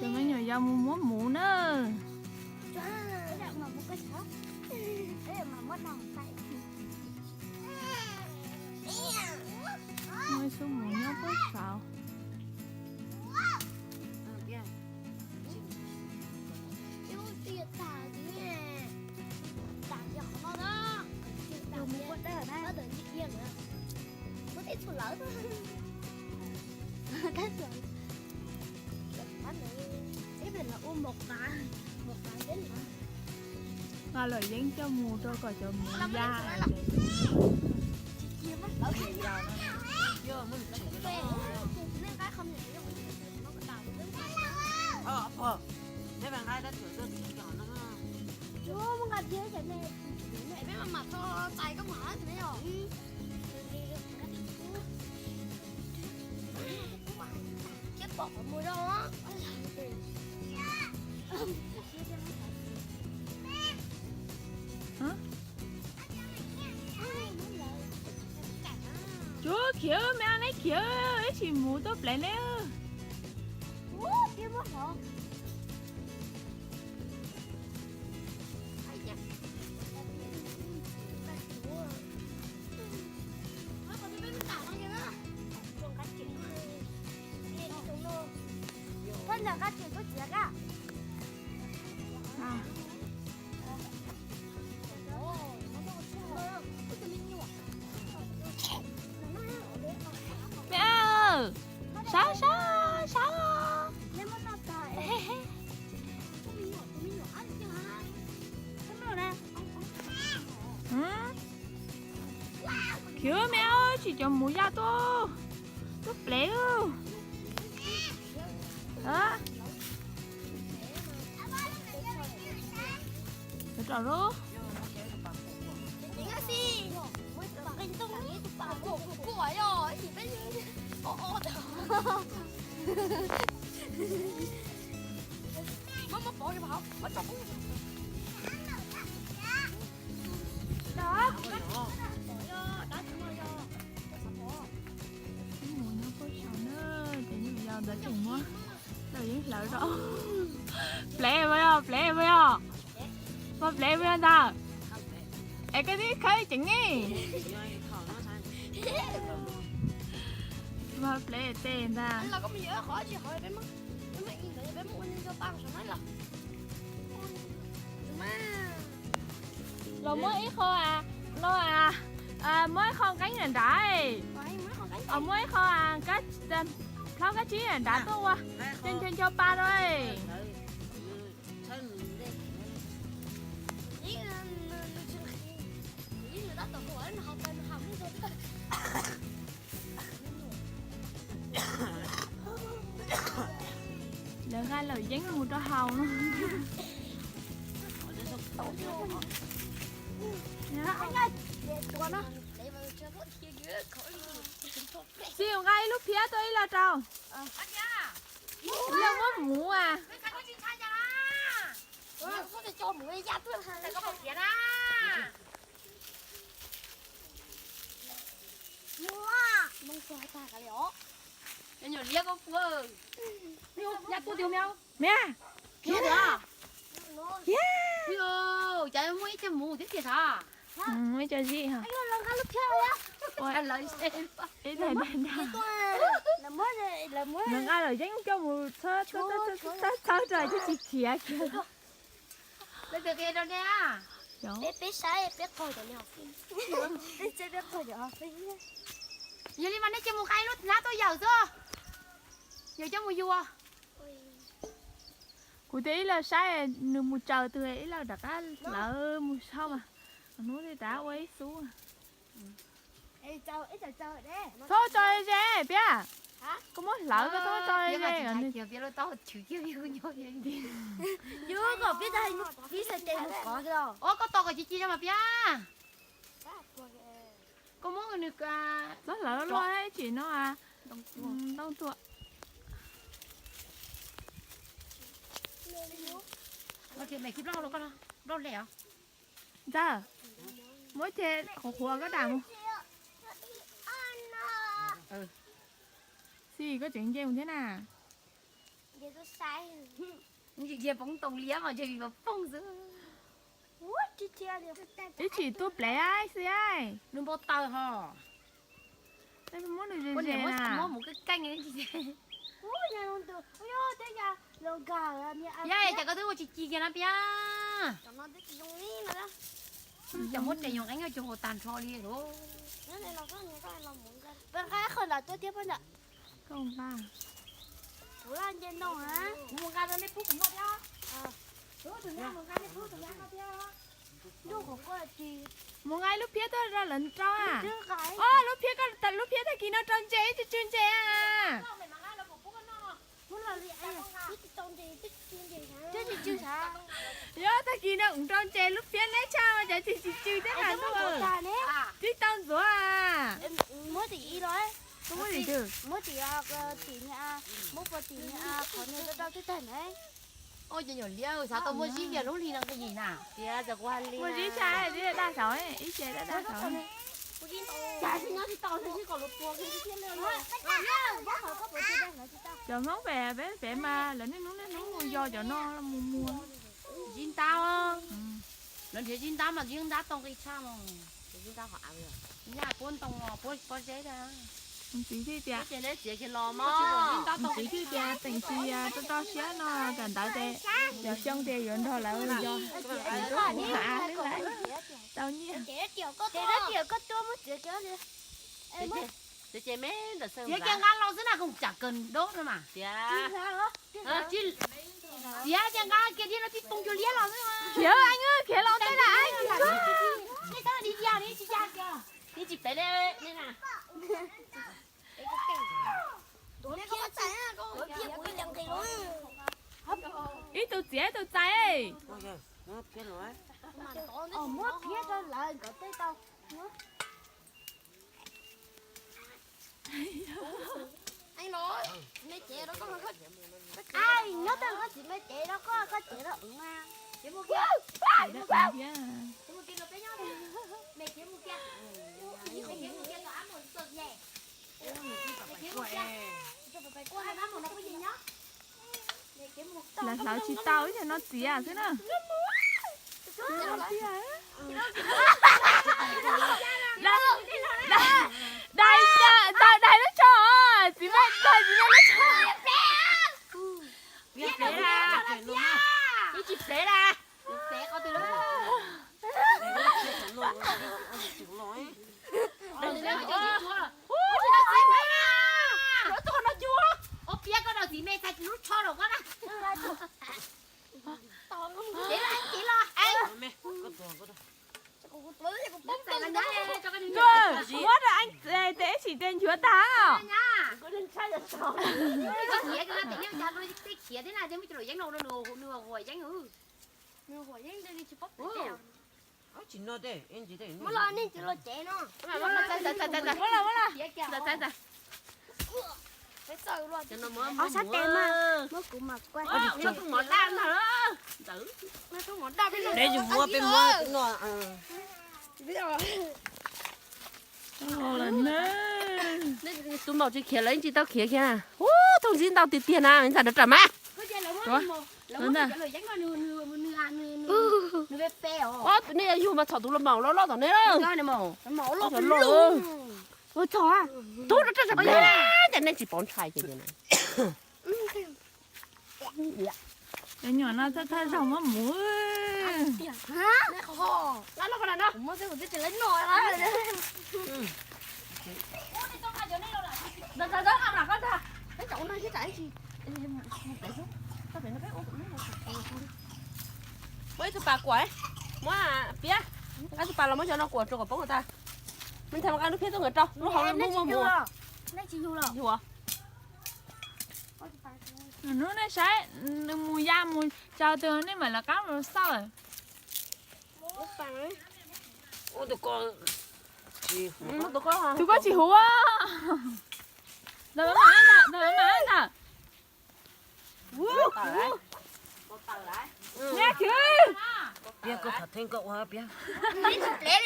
Cov me nyuam yaus mus muab mus na. Muaj ib xub mus nyob puag saud. Nqa lawm yeeb coj mus rau kom cov mus ya. Tsuav khiav, me ab neb khiav, ib sim mus tuaj plev neb. Me ab, sawv sawv sawv. Khiav me ab, tsis cov mus ya tuaj, tuaj plev. Mus nyob puag saud na, ces nyuam yaus ntawd tseem muab lawm yeeb hlawv rau. Plev puas yog, plev puas yog? Puas plev puas yog ntag? Es koj twb khawb ceev ne. Mas plev tes ntag. Los muab ib qho no, muab ib qho nqeeb nram nrad, muab ib qho kab, plhaub kab tsib nram nrad tuaj ua ncho ncho pa rau. Lawv nqa lawm yeeb mus rau haus no. Xib, nqa ib lub phiab tuaj ib lo rau. Yog muab muv as. Mia, muaj ib co mus thiab tiag hos. Muaj ib co zij hos. Lawv nqa lawm yeeb coj mus txhawb txhawb rau twb tsis khiav kiag. Peb saib peb qaug cov, peb saib peb qaug cov. Yog li mas nej cia mus nqa ib lub hnab tuaj yawm xwb, yawm coj mus yuav. Kuv twb ib leeg saib nws mus tsaws twg ib leeg rov qab lawv mus sau mas. Hnub twg rov ua ib xub. Txhob tso ze piab. Koj muab hlawv koj txhob tso ze. Koj tos kom ci ci mas piab. Koj muab nws txhob hlawv luaj ib tsim no ntoo tuaj. Ntxawg, muab ces qhuav qhuav koj dam mus. Tij, koj tseem nce mus thiab na? Nce tuaj saib. Nce poob too liab mas ntshe vim poob xwb. Ib chim tuaj plev xwb. Nws npau taws ho. Muab nws ze ze na. Muab mus keej keej. Yog cas koj twb ua tsis ci kiag na Piab? Cov muab tes yoos eeb cog hauv tag nrho li lauj. Kuv mus nqa rau nej pub kuv noj thiab. Mus nqa ib lub phiab tuaj rau lawv rau a. Ob lub phiab, lub phiab tag kis no rau ntses, tsw tsw ntses a. Yog tag kis no kuv rau ntses lub phiab neb tshaj mas cov tsis tsw thiab na. Tib tau ntxuav a. Muab tim, muab tim, muab puas tim qhov niag rau rau twb tag na. Ua ces nyuam liab xav tau muaj zib kiag lub hli no nqi yim na. Tias kuv hais li muaj zib tshaj twb daj saud, ib ce daj daj saud. Cov Hmoob pem peb pem mas lawv niaj hnub niaj hnub mus yos cov no los mus muag. Zib ntab, lawv nrhiav zib ntab mas yeej ntab tau nqi tshaj no. Zib ntab qhov av, nyaj puab ntoo los puab pob zeb a. Ntxiv thiaj tias, ces neb txiav kiag los mog. Ntxiv thiaj tias teem tsis rau rau siab no, tam ntawd ces yuav xyoo tias yuav nrog lawv yos, yuav rau kuv av xwb lawm. Tau nyiaj. Txiav kiag nqa los xwb na, koom tsam kawg nkaus no mas. Txiav kiag nqa kiag thiab no tib poob cuag liab los xwb. Khiav, khiav los ntej na. Tsis plev li. Ib tug txiav ib tug txais. Muab phiab rau lawv nkawd tej tau. Nyob tau koj txiv me cev rau koj, koj cev rau mas. Lawv hlawv tsis tau ib yam no txiav xwb na. Dai, dai lub tsho, txiv me, dai txiv me lub tsho. Ib tsis plev la. Ua Piab, koj rau txiv me txais lub tsho rau koj na. Cev los, cev los. Muab rau Eeb tes ib sim tes nchuav tag. Muab los, nej tsis los cev no. Muab los, muab los. Ob sab tes mas, muab kuv mas kuaj. Peb yus muab, peb muab no. Tus maum tsis khiav lawv yeej tsis tau khiav kiag. Ub, thooj ntsib ntau tiag tiag na, ntxhais rov ram mas. Ub, nej yug mas txhom tus los maum loj loj tom nej. Tub rau raj, cas nej tsis pov ntshai ces. Cov nyuam no thawj thawj zaug muab mus. Muab ib tug pas kuam, muab Piab, nqa tus pas los muab cov no kuam rau kom poob kom tag. Me ntxhais mas nqa lub phiab tuaj nkawd rau, lub hauv lub muaj mus. Yug. Hnub nej saib nws mus ya mus tsaws twg nej mam lawv qab mus xauj. Tus koj tsis huv. Ntawm mas ntawm. Neb khwv. Piab, koj qhov theeb koj ua Piab. Neb tsis plev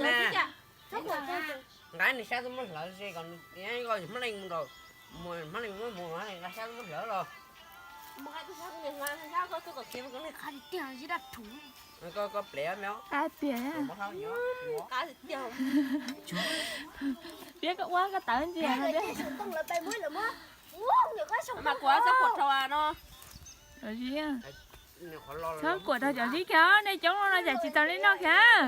li. Nqa nws sab tuaj muab hlawv, kom nws, Hmoob Leej mus, Hmoob Leej muab mus, nqa sab tuaj muab hlawv los. Koj plev me. Piav koj ua koj tawv ntsia. Mas kuv txhob kuam rau no. Txhob kuam rau cov zib kiag, nej coob no no cas tsis tau li no kiag.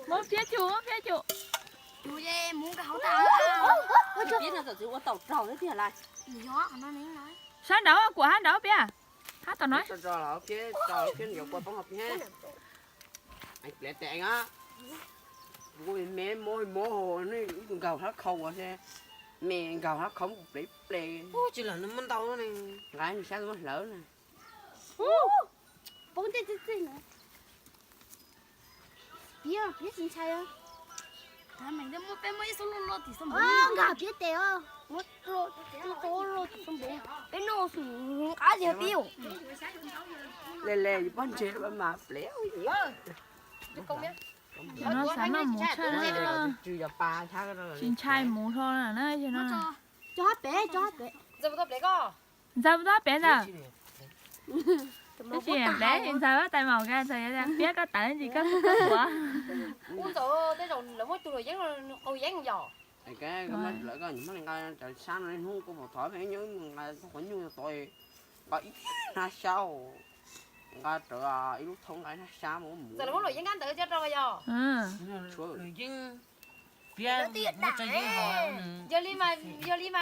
Muab phiab chum, muab phiab chum. Sab nraud, kuam hab nraud piab. Hab tom no. Me mob mob, nej nkaug hab khau ua, me nkaug hab khau kuv plev plev. Nqa nws sab tuaj muab hlawv na. Poob tej txij txij no. Piab, piab tsis ntshai os. Nkag piab tes os. Peb noj xum qab tiag pib. Le le pob ntseg mas plev. No xav noj mov tshaj, tsis ntshai mov hlo na. Cov hab pem, cov hab pem. Ntxawg puas tau pem ntawd? Tab sis pem ntxawg tais maum, piab koj tawv ntsis koj kuv. Ua ntxawg tej zaum lawv muab tus luam yeeb qaug yeeb yom. Lawv nqa cov sab no hnub kuv pom thov nyob nqa qhov nyuj tod, nqa ib hnab sab, nqa rawv ib lub thoob nqa ib hnab sab mus. Txawm lawv muab luam yeeb nqa ntawd coj rau yom. Yog li mas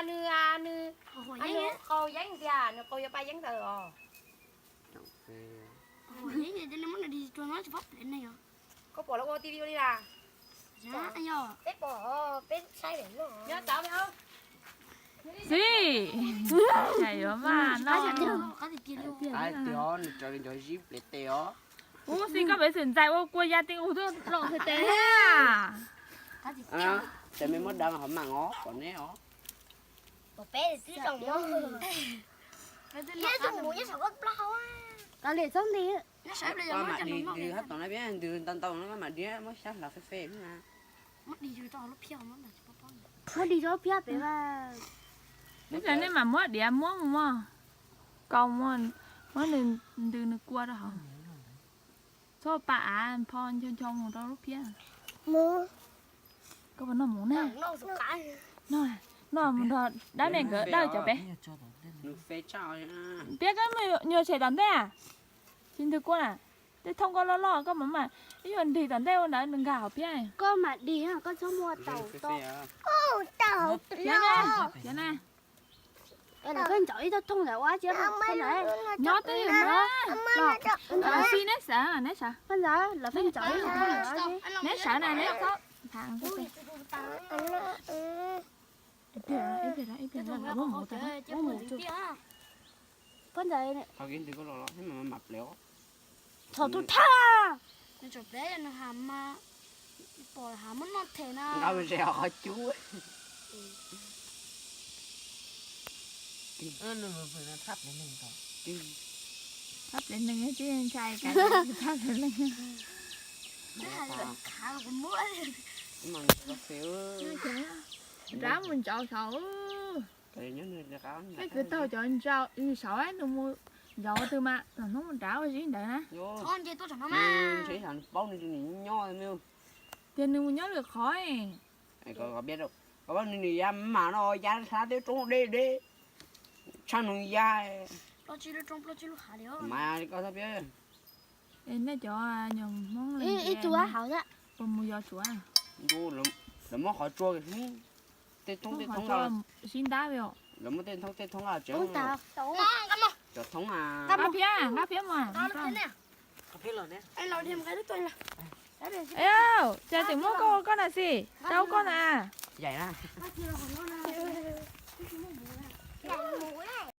nws, nws qaug yeeb tiag, nws qaug yuav pa yeeb ntawd os. Koj pom lawv ua T V ua li las? Peb pom, peb saib. Xib, yuav mas no. Nws raws li cov zib plev tes os. Ub, xib koj pem xwm ntxais ua kua ya ti ua tuaj los tes tes. Ces me muab da hov mam os, pom neb os. Peb twb zoo. Koj li txhob nti. Koj mam di ntws hab tom no peb ntws ntau ntau no koj mam di muab xyab hlawv fe fe na. Muab di rau lub phiab pem. Ib pliag nej mam muab diav muab mus mog. Kau muab, muab nws ntws nws kua rau hauv. Txhob pa av pho ncho ncho mus rau lub phiab. Koj puas noj mov na? Noj, noj mus nrog dab me nkawd dawj cov pem. Piab koj nyuag tshem tom ntej a. Tsis ntws kua na. Tej thoob koj loj loj koj mam mam ib yuav nrig tom ntej ua ntawd nws nkag hauv phiab. Koj mam dig, koj txhob muab tau tau. Piab na. Lawv pheej ntsaum ib tug thooj ntawd ua tsi. Nyob twj ywm na. Xib neb sawv, neb sawv. Koj ntawd lawv pheej ntsaum ib tug thooj ntawd ua tsi. Neb sawv na, neb txhob tham. Ib pliag, ib pliag, ib pliag, ib pliag, ib pliag. Koj ntawd. Txhob tus thaj. Nws tseem plev nws has mas pom has muab noj them na. Nqa ze qhov cub. Thaj plev neeg tib ntshai kav thaj plev neeg. Nrad mus ntsauv saud. Neb kwv taug cov ntsauv saud nws mus ntsauv twg mas los hnub nrad ua zib ntawd na. Paub nws nyob lwm qhov. Tias nws mus nyob lwm qhov. Nws ya mam no ya hlab tej roob deb deb, tshaj nws ya. Mas koj txhob piav. Nej cov nyuag Hmoob ib tug hauv puas mus yos tsuav? Lawv muab qhov tsua, tej thoob tej thoob sib ntab, lawv muab tej thoob tej thoob nqa tsev. Cov thoob a, nqa phiab, nqa phiab mas. Cas tseem muab koj ua koj na xij, tau koj na.